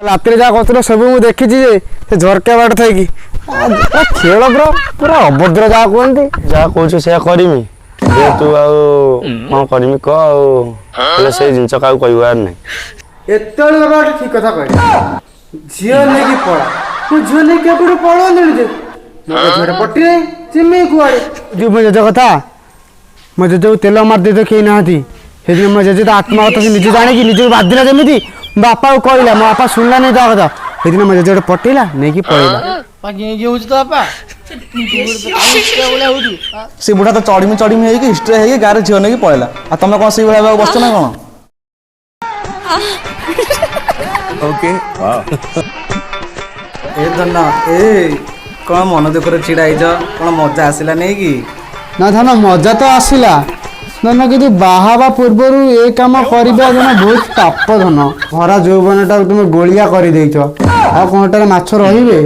ରାତିରେ ଯାହା କରୁଥିଲ ସବୁ ମୁଁ ଦେଖିଛି ଯେ ସେ ଝରକା ବାଟ ଥାଇକି ପୁରା ଖେଳ, ପୁରା ପୁରା ଅଭଦ୍ର ଯାହା କୁହନ୍ତି। ଯାହା କହୁଛୁ ସେୟା କରିମି ଯେ ତୁ ଆଉ କଣ କରିମି କହ, ଆଉ ହେଲେ ସେଇ ଜିନିଷ କାହାକୁ କହିବାର ନାହିଁ। ଏତେବେଳେ ବାବା ଗୋଟେ ଠିକ କଥା କହିଲେ, ଝିଅ ନେଇକି ପଳା। ମୁଁ ଝିଅ ନେଇକି କେବେଠୁ ପଳଉଲିଣି ଯେ ମୋ ଝିଅଟା ପଟିରେ ଚିମି କୁଆଡ଼େ ଯୋଉ ମୋ ଜେଜେ କଥା, ମୋ ଜେଜେକୁ ତେଲ ମାରିଦେଇ କେହି ନାହାନ୍ତି। ସେଦିନ ମୋ ଜେଜେ ତା ଆତ୍ମା କଥା ସେ ନିଜେ ଜାଣିକି ନିଜକୁ ବାଧିଲା, ଯେମିତି ବାପାକୁ କହିଲା, ମୋ ବାପା ଶୁଣିଲାନି ତା କଥା। ସେଦିନ ମୋ ଜେଜେ ଗୋଟେ ପଟେଇଲା, ନେଇକି ପଳେଇଲା। ସେ ବୁଢା ତ ଚଢିମି ଚଢିମି ହେଇକି ହିଷ୍ଟ୍ରି ହେଇକି ଗାଁରେ ଝିଅ ନେଇକି ପଳେଇଲା, ଆଉ ତମେ କଣ ସେଇଭଳିଆ ହେବାକୁ ବସିଛ ନା କଣ? ଓକେ। ଏ ଧନ, ଏ କଣ ମନ ଦୁଃଖରେ ଛିଡା ହେଇଛ? କଣ ମଜା ଆସିଲା ନେଇକି? ନା ଧନ, ମଜା ତ ଆସିଲା ଧନ, କିନ୍ତୁ ବାହା ହେବା ପୂର୍ବରୁ ଏ କାମ କରିବା ଧନ ବହୁତ ପାପ। ଧନ, ଭରା ଯୌବନଟାକୁ ତୁମେ ଗୋଳିଆ କରିଦେଇଛ, ଆଉ କଣଟାରେ ମାଛ ରହିବେ?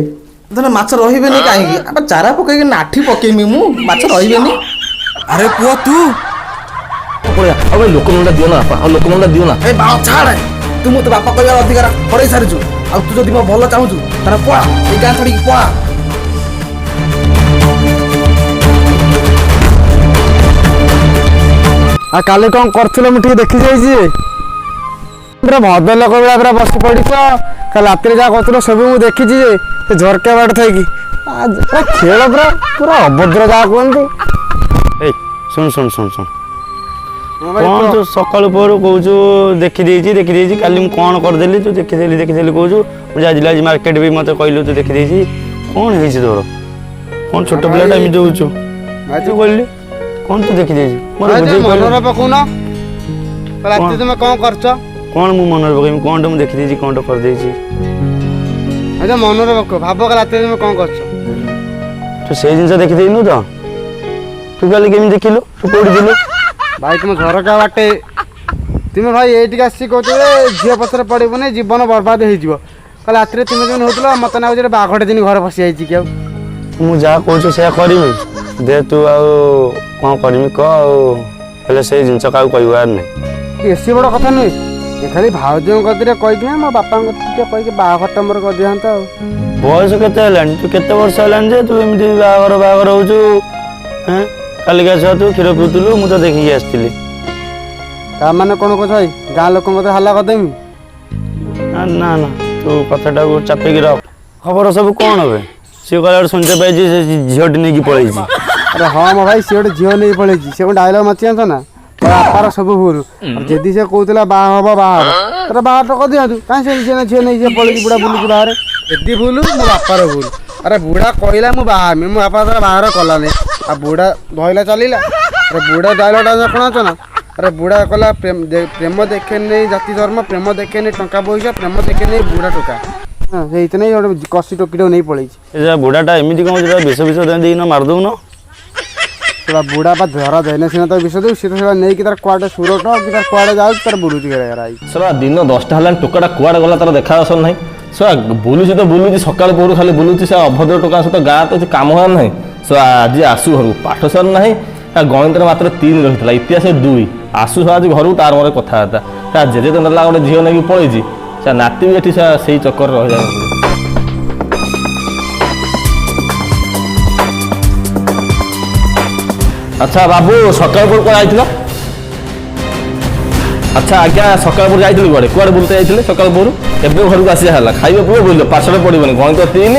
ଧନ, ମାଛ ରହିବେନି କାହିଁକି? ଆବେ ଚାରା ପକେଇକି ନାଠି ପକେଇମି ମୁଁ, ମାଛ ରହିବେନି। ଆରେ ପୁଅ, ତୁ ପଳେଇବା ଆଉ ଭାଇ, ଲୋକମୁଣ୍ଡା ଦିଅ ନା ବାପା, ଆଉ ଲୋକମୁଣ୍ଡା ଦିଅ ନା। ଏ ବାଳ ଛାଡ, ତୁ ମୋତେ ବାପା କହିବାର ଅଧିକାର ହରେଇ ସାରିଛୁ। ଆଉ ତୁ ଯଦି ମୋ ଭଲ ଚାହୁଁଛୁ ତାହେଲେ ପଳା, ଏଇ ଗାଁ ଛାଡିକି ପଳା। ଆଉ କାଲି କଣ କରୁଥିଲ ମୁଁ ଟିକେ ଦେଖି ଯାଇଛି, ପୁରା ଭଦ୍ରଲୋକ ଭଳିଆ ପୁରା ବସି ପଡ଼ିଛ। କାଲି ରାତିରେ ଯାହା କରୁଥିଲ ସବୁ ମୁଁ ଦେଖିଛି ଯେ ସେ ଝରକା ବାଟ ଥାଇକି ପୁରା ଖେଳ, ପୁରା ପୁରା ଅଭଦ୍ର ଯାହା କୁହନ୍ତି। ଏଇ ଶୁଣ ଶୁଣ ଶୁଣ ଶୁଣ, କଣ ତୁ ସକାଳୁ ପହରୁ କହୁଛୁ ଦେଖିଦେଇଛି ଦେଖିଦେଇଛି? କାଲି ମୁଁ କଣ କରିଦେଲି ତୁ ଦେଖିଦେଲି ଦେଖିଦେଲି କହୁଛୁ? ମୁଁ ଯାଇଥିଲି ଆଜି ମାର୍କେଟ ବି, ମୋତେ କହିଲୁ ତୁ ଦେଖିଦେଇଛି। କଣ ହେଇଛି ତୋର? କଣ ଛୋଟ ପିଲାଟା ଏମିତି ହଉଛୁ? ତୁ କହିଲି କଣ ତୁ ଦେଖିଦେଇଛୁ ମୋତେ ବୁଝେଇ କହିଲୁ। ମନରେ ପକଉନ, ରାତି ତୁମେ କଣ କରୁଛ? କଣ ମୁଁ ମନରେ ପକେଇବି? କଣଟା ମୁଁ ଦେଖିଦେଇଛି, କଣଟା କରିଦେଇଛି? ଆଚ୍ଛା ମନରେ ପକ, ଭାବ ରାତିରେ ତୁମେ କଣ କରୁଛ। ତୁ ସେଇ ଜିନିଷ ଦେଖିଦେଇନୁ ତ? ତୁ କାଲି କେମିତି ଦେଖିଲୁ? ତୁ କୋଉଠି ଥିଲୁ? ଭାଇ, ତୁମ ଝରକା ବାଟେ। ତୁମେ ଭାଇ ଏଇଠିକି ଆସିକି କହୁଛ ଯେ ଝିଅ ପଛରେ ପଡ଼ିବନି, ଜୀବନ ବର୍ବାଦ ହେଇଯିବ। କାଲି ରାତିରେ ତୁମେ ଯେମିତି ହଉଥିଲ, ମତେ ନାଗୁଛି ଗୋଟେ ବାଘଟେ ଦିନ ଘରେ ପଶି ଯାଇଛି କି। ଆଉ ମୁଁ ଯାହା କହୁଛୁ ସେୟା କରିମି ଦେ ତୁ ଆଉ କଣ କରିମି କହ, ଆଉ ହେଲେ ସେଇ ଜିନିଷ କାହାକୁ କହିବାର ନାହିଁ। ବେଶୀ ବଡ଼ କଥା ନୁହେଁ, ଏ ଖାଲି ଭାଉଜଙ୍କ କତିରେ କହିକି ନା ମୋ ବାପାଙ୍କ କତିରେ କହିକି ବାହାଘରଟା ମୋର କରିଦିଅନ୍ତା। ଆଉ ବୟସ କେତେ ହେଲାଣି? ତୁ କେତେ ବର୍ଷ ହେଲାଣି ଯେ ତୁ ଏମିତି ବାହାଘର ବାହାଘର ହଉଛୁ? ହେଁ, କାଲିକା ଛୁଆ ତୁ କ୍ଷୀର ପିଉଥିଲୁ, ମୁଁ ତ ଦେଖିକି ଆସିଥିଲି। ତା ମାନେ କଣ କହୁଛ ଭାଇ, ଗାଁ ଲୋକଙ୍କ କତିରେ ହାଲା କରିଦେମି? ନା ନା ନା, ତୁ କଥାଟାକୁ ଚାପିକି ରଖ। ଖବର ସବୁ କଣ ଏବେ? ସିଏ କହିଲା ଗୋଟେ ଶୁଣିତେ ପାଇଛି ସେ ଝିଅଟି ନେଇକି ପଳେଇଛି। ଆରେ ହଁ ମୋ ଭାଇ, ସିଏ ଗୋଟେ ଝିଅ ନେଇକି ପଳେଇଛି। ସେ ଗୋଟେ ଡାଇଲଗ ମାଚି ଜାଣିଛ ନା, ବାପାର ସବୁ ଭୁଲ। ଯଦି ସେ କହୁଥିଲା ବାହା ହବ ବାହା ହବ, ତାର ବାହାଘର କରିଦିଅନ୍ତୁ। କାହିଁ ସେ ଝିଅ ଝିଅ ନେଇକି ପଳେଇଛି, ବୁଢ଼ା ବୁଲୁଛି ବାହାରେ। ଯଦି ଭୁଲ ମୋ ବାପାର ଭୁଲ। ଆରେ ବୁଢ଼ା କହିଲା ମୁଁ ବାହା ହେମି, ମୋ ବାପା ତାର ବାହାଘର କଲାନି, ଆଉ ବୁଢ଼ା ଧଇଲା ଚାଲିଲା। ଆରେ ବୁଢ଼ା ଡାଇଲଗଟା କଣ ଜାଣିଛ ନା? ଆରେ ବୁଢ଼ା କହିଲା ପ୍ରେମ ଦେଖେନି ଜାତି ଧର୍ମ, ପ୍ରେମ ଦେଖେନି ଟଙ୍କା ପଇସା, ପ୍ରେମ ଦେଖେନି ବୁଢ଼ା ଟୋକା। ହଁ, ସେଇଥିପାଇଁ ଗୋଟେ କଷି ଟୋକିଟାକୁ ନେଇ ପଳେଇଛି। ଏ ବୁଢ଼ାଟା ଏମିତି କଣ ହଉଛି? ବିଷ ବିଷ ଦେଇକିନା ମାରିଦଉନ। ସେଟା ବୁଢ଼ା ବା ଧରା ଯାଇନା ସିନା ତାକୁ ବିଷ ଦେବୁ। ସେ ତ ସେଟା ନେଇକି ତାର କୁଆଡ଼େ ସୁରଟ କି ତାର କୁଆଡ଼େ ଯାଉଛି, ତାର ବୁଲୁଛି ଘେରା ଘେରା ହେଇକି। ଶଳା ଦିନ 10ଟା ହେଲାଣି, ଟୋକାଟା କୁଆଡ଼େ ଗଲା ତାର ଦେଖା ଦର୍ଶନ ନାହିଁ। ଶଳା ବୁଲୁଛି ତ ବୁଲୁଛି, ସକାଳୁ ପହରୁ ଖାଲି ବୁଲୁଛି ସେ ଅଭଦ୍ର ଟୋକା ସହିତ। ଗାଁ ତ କିଛି କାମ ହେଲା ନାହିଁ। ଶଳା ଆଜି ଆସୁ ଘରକୁ, ପାଠ ସାର ନାହିଁ, ଗଣିତରେ ମାତ୍ର 3 ରହିଥିଲା, ଇତିହାସ 2। ଆସୁ ଶଳା ଆଜି ଘରକୁ, ତାର ମୋର କଥାବାର୍ତ୍ତା। ତା ଜେଜେ ତ ନେଲା ଗୋଟେ ଝିଅ ନେଇକି ପଳେଇଛି, ସେ ନାତି ବି ଏଠି ସେଇ ଚକରରେ ରହିଯାଉଛି। ଆଚ୍ଛା ବାବୁ, ସକାଳୁ ପହରୁ କୁଆଡ଼େ ଯାଇଥିଲ? ଆଚ୍ଛା ଆଜ୍ଞା, ସକାଳୁ ପହରୁ ଯାଇଥିଲି କୁଆଡ଼େ? କୁଆଡ଼େ ବୁଲତେ ଯାଇଥିଲେ ସକାଳୁ ପହରୁ? ଏବେ ଘରକୁ ଆସିବା ହେଲା, ଖାଇବା ପିଇବା ବୁଲିଲ, ପାଠଶାଠ ପଡ଼ିବନି। ଗଣିତ 3,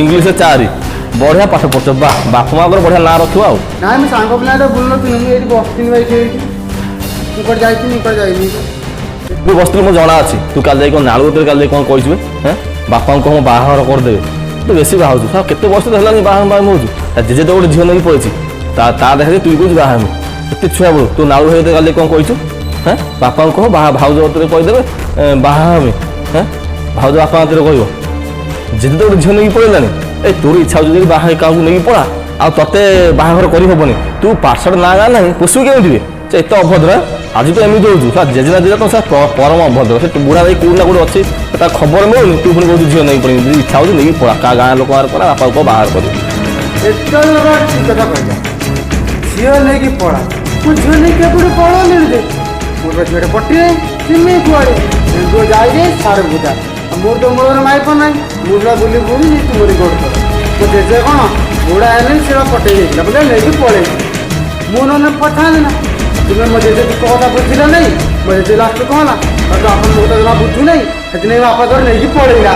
ଇଂଲିଶ 4, ବଢ଼ିଆ ପାଠ ପଢ଼ୁଛ। ବା ବାପା ମାଆଙ୍କର ବଢ଼ିଆ ନାଁ ରଖିବ। ଆଉ ନାଇଁ, ମୁଁ ସାଙ୍ଗ ପିଲାଟା ବୁଲୁନଥିଲି, ମୁଁ ଏଇଠି ବସିଥିଲି ଭାଇ ସେଇଠି। ମୁଁ କୁଆଡ଼େ ଯାଇଥିଲି? କୁଆଡ଼େ ଯାଇନି। ତୁ ବସିଥିଲୁ ମୋ ଜଣା ଅଛି। ତୁ କାଲି ଯାଇ କ'ଣ ନାଳୁ କତିରେ କାଲି ଯାଇ କ'ଣ କହିଛୁ? ହେଁ, ବାପାଙ୍କୁ କହ ବାହାଘର କରିଦେବେ। ତୁ ବେଶୀ ବାହା ହଉଛୁ। କେତେ ବର୍ଷ ତ ହେଲାଣି ବାହା ବାହା ହଉଛୁ? ତା ଜେଜେ ତ ଗୋଟେ ଝିଅ ନେଇକି ପଳେଇଛି, ତା ତା ଦେଖା ତୁ କହୁଛୁ ବାହା ହେମି? ଏତେ ଛୁଆ ବେଳୁ ତୁ ନାଳୁ ଭାଇ କାଲି କ'ଣ କହିଛୁ? ହେଁ, ବାପାଙ୍କୁ କହ ବାହା, ଭାଉଜ କତିରେ କହିଦେବେ ବାହା ହେମି। ହେଁ, ଭାଉଜ ବାପା କତିରେ କହିବ। ଜେଜେ ତ ଗୋଟେ ଝିଅ ନେଇକି ପଳେଇଲାଣି। ଏ ତୋର ଇଚ୍ଛା ହଉଛି ଯଦି ବାହା କାହାକୁ ନେଇକି ପଳା, ଆଉ ତତେ ବାହାଘର କରିହେବନି। ତୁ ପାଠଶାଠ ନାଁ ଗାଁ ନାହିଁ, ପୋଷିବୁ କେମିତି? ସେ ଏତେ ଅଭଦ୍ର, ଆଜି ତ ଏମିତି ହଉଛୁ। ଜେଜେନା ଜେଜେ ତ ପରମ ଅଭଦ୍ର। ସେ ବୁଢ଼ା ଭାଇ କୋଉଠି ନା କୋଉଠି ଅଛି, ତା ଖବର ମିଳୁନି। ତୁ ପୁଣି କହୁଛୁ ଝିଅ ନେଇକି ପଳେଇବି। ଯଦି ଇଚ୍ଛା ହଉଛି ନେଇକି ପଳା, କାହା ଗାଁ ଲୋକ ବାହାର କରା, ବାପାକୁ କହ ବାହାର କରିବୁ। ଏତେବେଳେ ବାବା ଠିକ କଥା କହିଲା, ଝିଅ ନେଇକି ପଳା। ମୁଁ ଝିଅ ନେଇକି କେବେଠୁ ପଳଉଲିଣି ଯେ ମୋର ଝିଅଟା ପଟିରେ ଚିମି କୁଆଡ଼େ ଏଣ୍ଡୁଅ ଯାଇ ସାର ବୁଦା। ମୋର ତ ମୂଳରେ ମାଇପ ନାହିଁ, ମୁଁ ସେଟା ବୁଲି ବୁଲି ତୁମରି ଗୋଡ଼ ତଳେ। ମୋ ଜେଜେ କ'ଣ ବୁଢ଼ା ହେଲେ ସେଟା ପଠେଇ ଦେଇଥିଲା ବୋଲେ ନେଇକି ପଳେଇଛି, ମୁଁ ନହେଲେ ପଠାନ୍ତି ନା। ତୁମେ ମୋ ଜେଜେ ଦୁଃଖ କଥା ବୁଝିଲ ନାହିଁ। ମୋ ଜେଜେ ଲାଷ୍ଟ କ'ଣ ହେଲା, ତ ଆପଣ ମୋ କଥା ଜମା ବୁଝୁ ନାହିଁ, ସେଥିପାଇଁ ବାପା ତୋର ନେଇକି ପଳେଇଲା।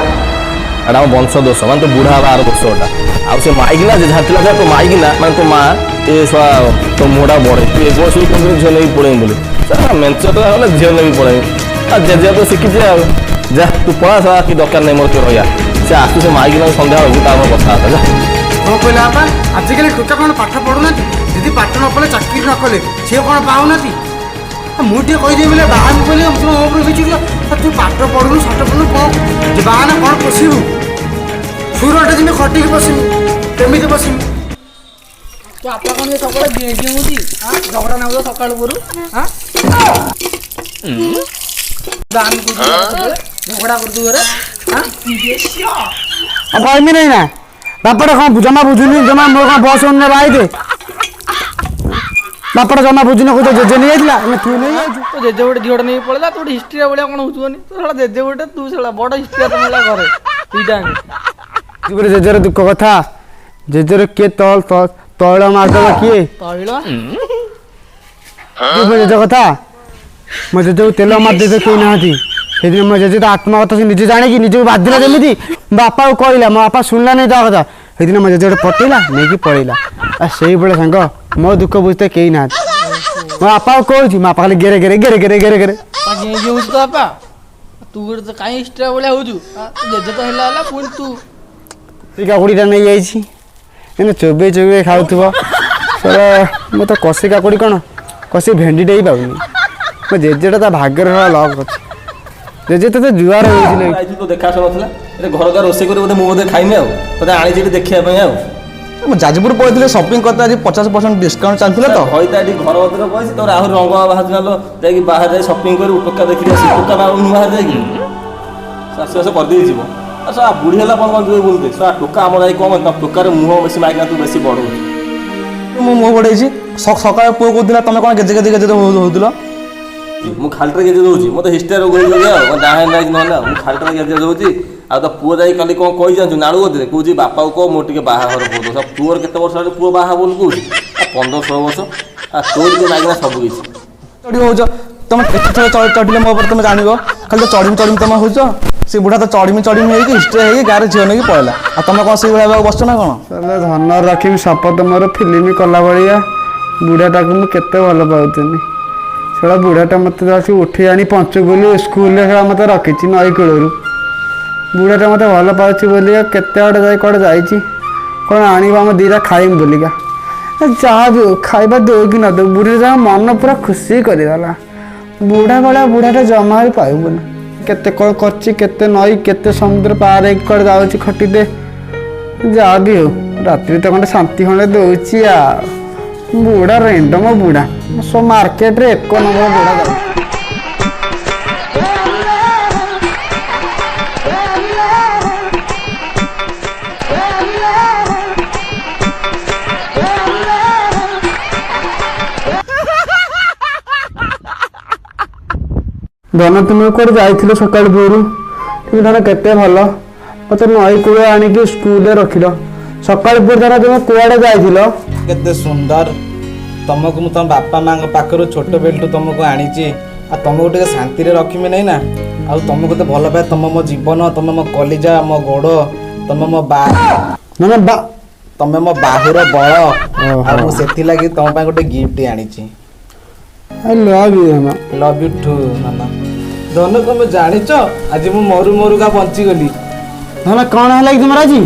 ଏଟା ଆମ ବଂଶ ଦୋଷ, ମାନେ ତୋ ବୁଢ଼ା ବାହାର ଦୋଷ ଏଟା। ଆଉ ସେ ମାଇକିନା ଯେ ଝାଟିଲା, ତୋ ମାଇକିନା ମାନେ ତୋ ମା ଏ ଶଳା ତୋ ମୁହଁଟା ବଢ଼େ, ତୁ ଏ ବୟସରୁ କେମିତି ଝିଅ ନେଇକି ପଳେଇବି ବୋଲି ମେଞ୍ଚ ତ ହେଲେ ଝିଅ ନେଇକି ପଳେଇବି। ଆଉ ଜେଜେ ତ ଶିଖିଛି, ଆଉ ଯା ତୁ ପଳା ଶଳା, କି ଦରକାର ନାହିଁ ମୋର ତୋ ରହିବା। ସେ ଆସୁ ସେ ମାଇକିନା ସନ୍ଧ୍ୟା ବେଳକୁ, ତା କଥା ହେବା ଯା। କ'ଣ କହିଲା ବାପା, ଆଜିକାଲି ଟୋକା କ'ଣ ପାଠ ପଢ଼ୁନାହାନ୍ତି? ଯଦି ପାଠ ନ ପଢ଼େ, ଚାକିରି ନ କଲେ ସିଏ କ'ଣ ପାଉନାହାନ୍ତି? ମୁଁ ଟିକେ କହିଦେବି ବୋଲେ ବାହା ବୋଲି ତୁମ ଉପରେ ବିଚିଲ, ତୁ ପାଠ ପଢ଼ୁନୁ, ସାଠ ପଢ଼ୁନୁ, କ'ଣ ବାହା ନା କ'ଣ ପୋଷିବୁ? ସୁରଟେ ଯେମିତି ଖଟିକି ବସିବୁ, କେମିତି ବସିବୁ? ତୋ ବାପା କ'ଣ ସବୁବେଳେ ଗେଁ ଗେଁ ହେଉଛି? ଝଗଡ଼ା ନାଗୁଛ ସକାଳୁ ପରୁ, ଝଗଡ଼ା କରୁଛୁ ଘରେ? ଆଉ କହିମି ନାଇଁ ନା, ବାପାଟା କ'ଣ ଜମା ବୁଝୁନି ଜମା। ମୋର କ'ଣ ବସ୍ ହଉନି ନା ବାଇଦେ? ବାପାଟା ଜମା ବୁଝୁନି, କହୁଛ ଜେଜେ ନେଇଯାଇଥିଲା, ତୁ ନେଇଯାଇଛୁ। ତୋ ଜେଜେ ଗୋଟେ ଝିଅଟା ନେଇକି ପଳେଇଲା, ତୁ ଗୋଟେ ହିଷ୍ଟ୍ରିଆ ଭଳିଆ କ'ଣ ହଉଛୁ କହନି? ତୋ ଶଳା ଜେଜେ ଗୋଟେ, ତୁ ଶଳା ବଡ଼ ହିଷ୍ଟ୍ରିଆ ତମ ଭଳିଆ ଘରେ ଦିଟା। ଜେଜେର ଦୁଃଖ କଥା, ଜେଜେର କିଏ ତଳ ତୈଳ ମାରିଦେବ, କିଏ ତୈଳ ଜେଜେ କଥା। ମୋ ଜେଜେକୁ ତେଲ ମାରିଦେଇତେ କେହି ନାହାନ୍ତି। ସେଦିନ ମୋ ଜେଜେ ତା ଆତ୍ମା କଥା ସେ ନିଜେ ଜାଣିକି ନିଜକୁ ବାଧିଲା, ଯେମିତି ବାପାକୁ କହିଲା, ମୋ ବାପା ଶୁଣିଲା ନାହିଁ ତା କଥା। ସେଦିନ ମୋ ଜେଜେ ଗୋଟେ ପଟେଇଲା, ନେଇକି ପଳେଇଲା। ଆଉ ସେଇଭଳିଆ ସାଙ୍ଗ, ମୋ ଦୁଃଖ ବୁଝତେ କେହି ନାହାନ୍ତି। ମୋ ବାପାକୁ କହୁଛି, ମୋ ବାପା ଖାଲି ଗେରେ ଗେରେ ଗେରେ ଗେରେ ଗେରେ ଗେରେ ହଉଛି। ତୋ ବାପା ତୁ ଗୋଟେ କାହିଁ ହିଷ୍ଟ୍ରିଆ ଭଳିଆ ହଉଛୁ? ଜେଜେ ତ ହେଲା ହେଲା, ପୁଣି ତୁ। କାକୁଡ଼ିଟା ନେଇଯାଇଛି, ଏଇନା ଚୋବେଇ ଚୋବେଇ ଖାଉଥିବ। ମୁଁ ତ କଷି କାକୁଡ଼ି କ'ଣ କଷି ଭେଣ୍ଡିଟା ବି ପାଉନି। ମୋ ଜେଜେଟା ତା ଭାଗ୍ୟରେ ଲକ୍ ଅଛି। ଜେଜେ ତୋତେ ଜୁଆର ହେଇଥିଲେ ତ ଦେଖା ନଥିଲା, ଏଠି ଘର ଦ୍ୱାର ରୋଷେଇ କରି ବୋଧେ ମୁଁ ବୋଧେ ଖାଇନି, ଆଉ ତୋତେ ଆଣିଛି ଏଠି ଦେଖିବା ପାଇଁ। ଆଉ ମୁଁ ଯାଜପୁର ପଳେଇଥିଲି ସପିଂ କରତେ, ଆଜି 50% ଡିସକାଉଣ୍ଟ ଚାଲିଥିଲା ତ। ହଇତା ଏଠି ଘର ଭିତରେ ବସିଛି, ତୋର ଆହୁରି ରଙ୍ଗ ବାହାରୁଛି ନା? ଯାଇକି ବାହାରେ ଯାଇ ସପିଂ କରିବୁ, ଟୋକା ଦେଖିକି ଆସିବୁ, ଟୋକା ବାହାରେ ଯାଇକି ଚାଷ କରିଦେଇ ଯିବ। ଆଉ ଶଳା ବୁଢ଼ୀ ହେଲା କ'ଣ କ'ଣ ବୁଲତେ ଶଳା ଟୋକା ଆମର ଯାଇ କ'ଣ ଟୋକାର ମୁହଁ ବେଶୀ ମାଇକିନା, ତୁ ବେଶୀ ବଢ଼ଉଛି। ମୁଁ ମୁହଁ ବଢ଼େଇଛି? ସକାଳେ ପୁଅ କହୁଥିଲା ତମେ କ'ଣ ଗେଜେ ଗେଜେ ଗେଜେ ହଉଥିଲ। ମୁଁ ଖାଲିଟାରେ ଗେଜେ ଦେଉଛି? ମୋତେ ହିଷ୍ଟ୍ରିଆ ରୋଗ ହେଇଯାଉଛି, ଆଉ ଡାହାଣ ଯାଇଛି ନହେଲେ। ଆଉ ମୁଁ ଖାଲିଟାରେ ଗେଜେ ଦେଉଛି? ଆଉ ତୋ ପୁଅ ଯାଇ କାଲି କ'ଣ କହି ଜାଣିଛୁ? ନାଳୁ କତିରେ କହୁଛି, ବାପାକୁ କହ ମୋର ଟିକେ ବାହାଘର କରିଦେବ। ପୁଅର କେତେ ବର୍ଷ ହେଲେ ପୁଅ ବାହା ବୋଲି କହୁଛି? 15 16 ବର୍ଷ। ଆଉ ତୋର ଟିକେ ମାଗିନା ସବୁ କିଛି ଚଢ଼ି ହଉଛ ତମେ। କେତେ ଥର ଚଢ଼ିଲେ ମୋ ଉପରେ ତମେ ଜାଣିବ? ଖାଲି ତ ଚଢ଼ିମି ଚଢ଼ିମି ତମେ ହଉଛ। ସେ ବୁଢ଼ା ତ ଚଢ଼ିମି ଚଢ଼ିମି ହେଇକି ହିଷ୍ଟ୍ରି ହେଇକି ଗାଁରେ ଝିଅ ନେଇକି ପଳେଇଲା, ଆଉ ତମେ କ'ଣ ସେଇଭଳିଆ ହେବାକୁ ବସଛ ନା କ'ଣ? ଧନ ରଖିବି ଶପଥ ମୋର, ଫିଲ୍ମ କଲା ଭଳିଆ ବୁଢ଼ାଟାକୁ ମୁଁ କେତେ ଭଲ ପାଉଥିଲି। ସେଟା ବୁଢ଼ାଟା ମୋତେ ଆସି ଉଠେଇ ଆଣି ପଞ୍ଚୁଗୁଲି ସ୍କୁଲରେ ସେଟା ମୋତେ ରଖିଛି ନଈ କୂଳରୁ। ବୁଢ଼ାଟା ମୋତେ ଭଲ ପାଉଛି ବୋଲି କେତେ ଆଡ଼େ ଯାଇ କୁଆଡ଼େ ଯାଇଛି, କ'ଣ ଆଣିବ ଆମ ଦୁଇଟା ଖାଇମି ବୋଲିକା। ଯାହା ବି ହଉ, ଖାଇବା ଦେଉ କି ନ ଦେଉ, ବୁଢ଼ୀଟା ଯାହା ମନ ପୁରା ଖୁସି କରିଦେଲା। ବୁଢ଼ା ଭଳିଆ ବୁଢ଼ାଟା ଜମା ବି ପାଇବୁନି। କେତେ କ'ଣ କରିଛି, କେତେ ନଈ କେତେ ସମୁଦ୍ର ପାର ହେଇକି କୁଆଡ଼େ ଯାଉଛି ଖଟିଦେ। ଯାହା ବି ହଉ, ରାତିରେ ତ ଖଣ୍ଡେ ଶାନ୍ତି ଖଣ୍ଡେ ଦେଉଛି। ଆଉ ବୁଢ଼ା ରେଣ୍ଡମ ବୁଢ଼ା, ସବୁ ମାର୍କେଟରେ ଏକ ନମ୍ବର ବୁଢ଼ା ଯାଉଛି। ଧନ, ତୁମେ କୁଆଡ଼େ ଯାଇଥିଲ ସକାଳୁ ଭୋରୁ? ତୁମେ ଧନ କେତେ ଭଲ, ମୋତେ ନଈ କୂଳ ଆଣିକି ସ୍କୁଲରେ ରଖିଲ ସକାଳୁ ଭୋରୁ। ଧନ, ତୁମେ କୁଆଡ଼େ ଯାଇଥିଲ? କେତେ ସୁନ୍ଦର ତମକୁ ମୁଁ ତମ ବାପା ମାଙ୍କ ପାଖରୁ ଛୋଟ ବେଳଠୁ ତମକୁ ଆଣିଛି, ଆଉ ତମକୁ ଟିକେ ଶାନ୍ତିରେ ରଖିମି ନାଇଁ ନା? ଆଉ ତମକୁ ତ ଭଲ ପାଏ, ତମ ମୋ ଜୀବନ, ତମେ ମୋ କଲିଜା, ମୋ ଗୋଡ଼, ତମେ ମୋ ବା ନା ବା, ତମେ ମୋ ବାହୁର ବଳ। ଆଉ ମୁଁ ସେଥିଲାଗି ତମ ପାଇଁ ଗୋଟେ ଗିଫ୍ଟ ଆଣିଛି। I love you Dhan. Love you two Nana. ଧନ, ତମେ ଜାଣିଛ ଆଜି ମୁଁ ମରୁ ମରୁକା ବଞ୍ଚିଗଲି। ଧନ, କ'ଣ ହେଲା କି ତୁମର ଆଜି?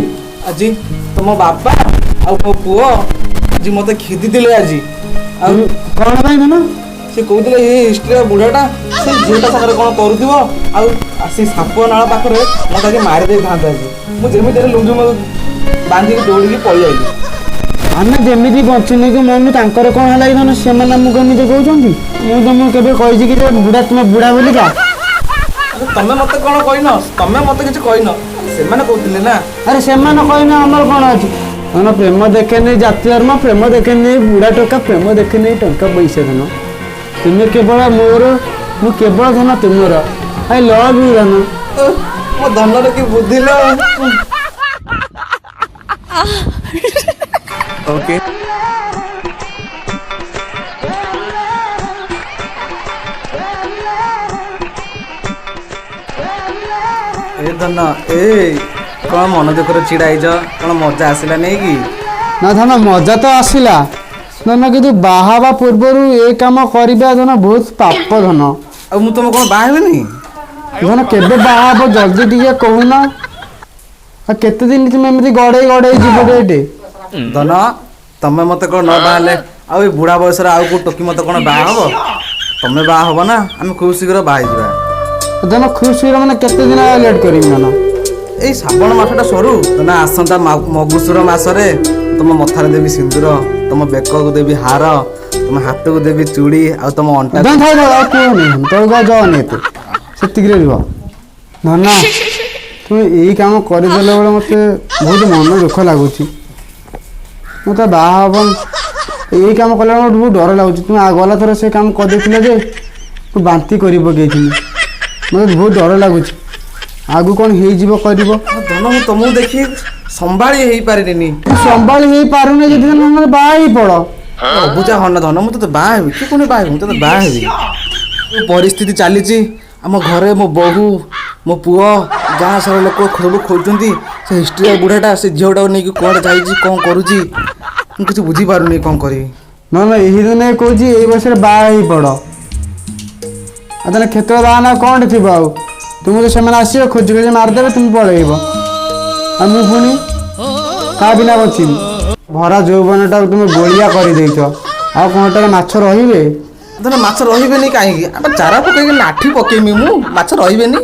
ଆଜି ତମ ବାପା ଆଉ ମୋ ପୁଅ ଆଜି ମତେ ଖିଦିଥିଲେ ଆଜି। ଆଉ କ'ଣ ପାଇଁ ଧନ? ସେ କହୁଥିଲେ ଏ ହିଷ୍ଟ୍ରିଆ ବୁଢ଼ାଟା ସେ ଝିଅଟା ସାଙ୍ଗରେ କ'ଣ କରୁଥିବ, ଆଉ ସେ ସାପ ନାଳ ପାଖରେ ମତେ ଆଜି ମାରି ଦେଇଥାନ୍ତେ। ଆଜି ମୁଁ ଯେମିତି ହେଲେ ଲୁଞ୍ଜୁ ବାନ୍ଧିକି ଦୌଡ଼ିକି ପଳେଇ ଆଇଲି। ଆମେ ଯେମିତି ବଞ୍ଚିନି କି ମନୁ, ତାଙ୍କର କ'ଣ ହେଲା କି ଧନ, ସେମାନେ ଆମକୁ ଏମିତି କହୁଛନ୍ତି? ମୁଁ ତମକୁ କେବେ କହିଛି କି ଯେ ବୁଢ଼ା, ତୁମେ ବୁଢ଼ା ବୋଲିକା? ଆରେ ତମେ ମତେ କ'ଣ କହିନ? ତମେ ମତେ କିଛି କହିନ, ସେମାନେ କହୁଥିଲେ ନା। ଆରେ ସେମାନେ କହିନ, ଆମର କ'ଣ ଅଛି ଧନ? ପ୍ରେମ ଦେଖେନି ଜାତି ଧର୍ମ, ପ୍ରେମ ଦେଖେନି ବୁଢ଼ା ଟୋକା, ପ୍ରେମ ଦେଖେନି ଟଙ୍କା ପଇସା। ଧନ, ତୁମେ କେବଳ ମୋର, ମୁଁ କେବଳ ଧନ ତୁମର। I love you Dhan. ମୋ ଧନର କି ବୁଦ୍ଧି ଲୋ। ଓକେ। ଏ ଧନ, ଏ କଣ ମନ ଦୁଃଖରେ ଛିଡ଼ା ହେଇଛ? କଣ ମଜା ଆସିଲା ନାଇଁ କି? ନା ଧନ, ମଜା ତ ଆସିଲା ଧନ, କିନ୍ତୁ ବାହା ହେବା ପୂର୍ବରୁ ଏ କାମ କରିବା ଧନ ବହୁତ ପାପ ଧନ। ଆଉ ମୁଁ ତମ କଣ ବାହା ହେବିନି? ଧନ, କେବେ ବାହା ହବ ଜଲ୍ଦି ଟିକେ କହୁନ। ଆଉ କେତେ ଦିନ ତୁମେ ଏମିତି ଗଡ଼େଇ ଗଡ଼େଇ ଯିବ ଡେଟ୍? ଧନ, ତମେ ମତେ କଣ ନ ବାହାହେଲେ ଆଉ ଏଇ ବୁଢା ବୟସରେ ଆଉ କୋଉ ଟୋକି ମତେ କଣ ବାହା ହବ? ତମେ ବାହା ହବ ନା, ଆମେ ଖୁବ୍ ଶୀଘ୍ର ବାହା ହେଇଯିବା। ଧନ, ଖୁବ୍ ଶୀଘ୍ର ମାନେ କେତେ ଦିନ ଲେଟ୍ କରିବି ଧନ? ଏଇ ଶ୍ରାବଣ ମାସଟା ସରୁ ଧନ, ଆସନ୍ତା ମଗୁସୁର ମାସରେ ତମ ମଥାରେ ଦେବି ସିନ୍ଦୁର, ତମ ବେକକୁ ଦେବି ହାର, ତମ ହାତକୁ ଦେବି ଚୁଡ଼ି ଆଉ ତମ ଅଣ୍ଟା। ଧନ, ଥାଉ ଥାଉ, ଆଉ କୁହନି ଧନ, ତଳକୁ ଆଉ ଯାଅନି ଏତେ, ସେତିକିରେ ରୁହ। ଧନ, ତୁମେ ଏଇ କାମ କରିଦେଲା ବେଳେ ମୋତେ ବହୁତ ମନ ଦୁଃଖ ଲାଗୁଛି। ମୋତେ ବାହା ହବ ଏଇ କାମ କଲା ବେଳେ ବହୁତ ଡର ଲାଗୁଛି। ତୁମେ ଗଲା ଥର ସେ କାମ କରିଦେଇଥିଲ ଯେ ମୁଁ ବାନ୍ତି କରି ପକେଇଥିଲି। ମୋତେ ବହୁତ ଡର ଲାଗୁଛି, ଆଗକୁ କ'ଣ ହେଇଯିବ କରିବ। ଧନ, ମୁଁ ତମକୁ ଦେଖି ସମ୍ଭାଳି ହେଇପାରିଲିନି। ସମ୍ଭାଳି ହେଇପାରୁନି ଯଦି ଧନ, ମୋତେ ବାହା ହେଇ ପଡ଼। ଅବୁଝା ହନ ଧନ, ମୁଁ ତତେ ବାହା ହେବି କି ପୁଣି ବାହା ହେବି, ମୁଁ ତତେ ବାହା ହେବି। ଯୋଉ ପରିସ୍ଥିତି ଚାଲିଛି ଆମ ଘରେ, ମୋ ବୋହୂ, ମୋ ପୁଅ, ଗାଁ ସାରା ଲୋକ ସବୁ ଖୋଜୁଛନ୍ତି ସେ ହିଷ୍ଟ୍ରିଆ ବୁଢ଼ାଟା ସେ ଝିଅଟାକୁ ନେଇକି କୁଆଡ଼େ ଯାଇଛି, କ'ଣ କରୁଛି। ମୁଁ କିଛି ବୁଝିପାରୁନି କ'ଣ କରିବି। ନା ନା, ଏହି ଦିନ କହୁଛି ଏଇ ବୟସରେ ବାହା ହେଇ ପଡ଼। ଆଉ ତାହେଲେ କ୍ଷେତ୍ର ବାହା ନା କ'ଣଟେ ଥିବ? ଆଉ ତୁମକୁ ସେମାନେ ଆସିବେ, ଖୋଜି ଖୋଜି ମାରିଦେବେ, ତୁମେ ପଳେଇବ, ଆଉ ମୁଁ ପୁଣି କାହା ବିନା ବଞ୍ଚିବି? ଭରା ଯୌବନଟାକୁ ତୁମେ ଗୋଳିଆ କରିଦେଇଛ। ଆଉ କ'ଣଟାରେ ମାଛ ରହିବେ? ଧନ, ମାଛ ରହିବେନି କାହିଁକି? ଆମେ ଚାରା ପକେଇକି ନାଠି ପକେଇମି ମୁଁ, ମାଛ ରହିବେନି।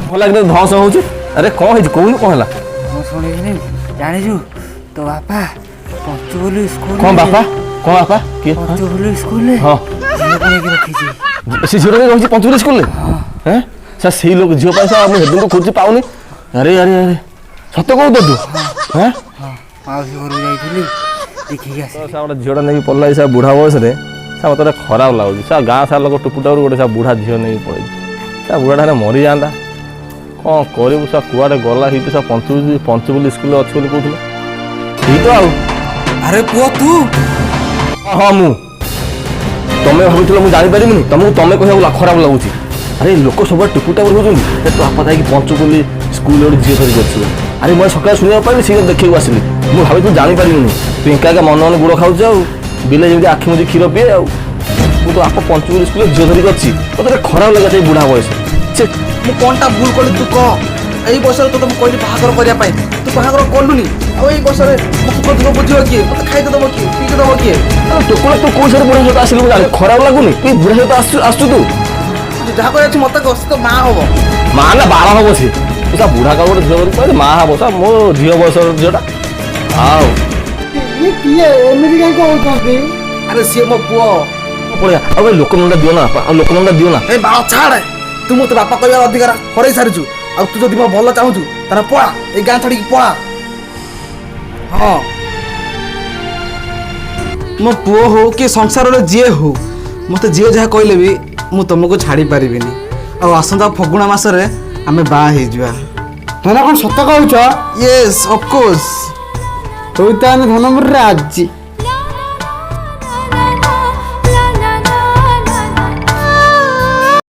ଭଲ ଲାଗିଲା, ଧଁସ ହଉଛି। ଆରେ କ'ଣ ହେଇଛି କହୁନୁ, କ'ଣ ହେଲା? ମୁଁ ଶୁଣିବିନି। ଜାଣିଛୁ, ତୋ ବାପା ପଞ୍ଚୁବୋଲି ସ୍କୁଲ କ'ଣ ବାପା? କ'ଣ ବାପା କିଏ? ପଞ୍ଚୁବୋଲି ସ୍କୁଲରେ ହଁ ଝିଅକୁ ନେଇକି ରଖିଛି। ସେ ଝିଅଟା ରହିଛି ପଞ୍ଚୁବୋଲି ସ୍କୁଲରେ? ହେଁ ସାର୍, ସେଇ ଲୋକ ଝିଅ ପାଇଁ ସାର୍ ମୁଁ ହେଦିନଠୁ ଖୋଜୁଛି, ପାଉନି। ଆରେ ଆରେ ଆରେ, ସତ କହୁ ତ ତୁ? ହେଁ, ମାଉସୀ ଘରକୁ ଯାଇଥିଲି, ଦେଖିକି ଆସିଲି। ସାର୍, ଗୋଟେ ଝିଅଟା ନେଇକି ପଳେଇଲା ସାର୍ ବୁଢ଼ା ବୟସରେ। ସାର୍, ମୋତେ ଗୋଟେ ଖରାପ ଲାଗୁଛି ସାର୍। ଗାଁ ସାରା ଲୋକ ଟୁପୁଟାରୁ ଗୋଟେ ସାର୍ ବୁଢ଼ା ଝିଅ ନେଇକି ପଳେଇଛି ସାର୍। ବୁଢ଼ାଟା ହେଲେ ମରିଯାଆନ୍ତା। କ'ଣ କରିବୁ ସାର୍? କୁଆଡ଼େ ଗଲା? ହେଇତ ସାର୍ ପଞ୍ଚୁବୁଲି ସ୍କୁଲରେ ଅଛି ବୋଲି କହୁଥିଲେ। ଏଇ ତ ଆଉ। ଆରେ ପୁଅ ତୁ? ହଁ ମୁଁ। ତମେ ଭାବୁଥିଲ ମୁଁ ଜାଣିପାରିବିନି? ତମକୁ ତମେ କହିବାକୁ ଖରାପ ଲାଗୁଛି। ଆରେ ଲୋକ ସବୁବେଳେ ଟୁପୁଟାପୁର ହେଉଛନ୍ତି ଯେ ତୋ ବାପା ଯାଇକି ପଞ୍ଚୁପଲ୍ଲୀ ସ୍କୁଲରେ ଗୋଟେ ଝିଅ ଧରିକି ଅଛି ବୋଲି। ଆରେ ମୁଁ ଆଜି ସକାଳେ ଶୁଣିବାକୁ ପାଇଲି, ସେଇଟା ଦେଖିବାକୁ ଆସିଲି। ମୁଁ ଭାବିଥିଲି ଜାଣିପାରିବିନି। ତୁ ଏକା ଏକା ମନେ ମନେ ଗୁଡ଼ ଖାଉଛୁ ଆଉ ବିଲେ ଯେମିତି ଆଖି ମୁଜି କ୍ଷୀର ପିଏ। ଆଉ ମୁଁ ତ ବାପା ପଞ୍ଚୁପଲ୍ଲୀ ସ୍କୁଲରେ ଝିଅ ଧରିକି ଅଛି, ମତେ ଗୋଟେ ଖରାପ ଲାଗେ ସେଇ ବୁଢ଼ା ବୟସ ସେ। ମୁଁ କ'ଣଟା ଭୁଲ କଲି ତୁ କହ? ଏଇ ବୟସରେ ତୋତେ ମୁଁ କହିଲି ବାହାଘର କରିବା ପାଇଁ, ତୁ ବାହାଘର କଲୁନି। ଆଉ ଏଇ ବୟସରେ ମୋ ସୁଖ ଦୁଃଖ ବୁଝିବ କିଏ? ମତେ ଖାଇତେ ଦବ କିଏ? ପିଇତେ ଦବ କିଏ? ଆରେ ଟୋକଳା, ତୁ କୋଉ ସାରେ ବୁଢ଼ା ସହିତ ଆସିଲୁ? ମୁଁ ଜାଣି ଖରାପ ଲାଗୁନି? ତୁ ଏଇ ବୁଢ଼ା ସହିତ ଆସୁଛୁ ଆସୁଛୁ ତୁ? ତୁ ଯାହା କହିବାର ଅଛି ମତେ କହ, ସେ ତ ମା ହବ। ମା ନା ବାଳ ହବ ସେ। ତୁ ତା ବୁଢ଼ା କାଳ ଗୋଟେ ଝିଅ ଧରିକି ପଳେଇଲେ, ମା ହବ ସା ମୋ ଝିଅ ବୟସର ଝିଅଟା ଆଉ। ଇଏ କିଏ? ଏମିତି କାହିଁ କହୁଛନ୍ତି? ଆରେ ସିଏ ମୋ ପୁଅ। ପଳେଇବା ଆଉ। ଏ ଲୋକ ମୁଣ୍ଡା ଦିଅ ନା ବାପା, ଆଉ ଲୋକ ମୁଣ୍ଡା ଦିଅ ନା। ଏ ବାଳ ଛାଡ଼, ତୁ ମୋତେ ବାପା କହିବାର ଅଧିକାର ହରେଇ ସାରିଛୁ। ଆଉ ତୁ ଯଦି ମୋ ଭଲ ଚାହୁଁଛୁ ତାହେଲେ ପଳା, ଏଇ ଗାଁ ଛାଡ଼ିକି ପଳା। ହଁ, ମୋ ପୁଅ ହଉ କି ସଂସାରର ଯିଏ ହଉ, ମୋତେ ଯିଏ ଯାହା କହିଲେ ବି ମୁଁ ତମକୁ ଛାଡ଼ି ପାରିବିନି। ଆଉ ଆସନ୍ତା ଫଗୁଣ ମାସରେ ଆମେ ବାହା ହେଇଯିବା। ଧନ, କ'ଣ ସତ କହୁଛ? Yes, of course. ହଉ ତାହେଲେ ଧନ, ମୁଁ ରାଜି।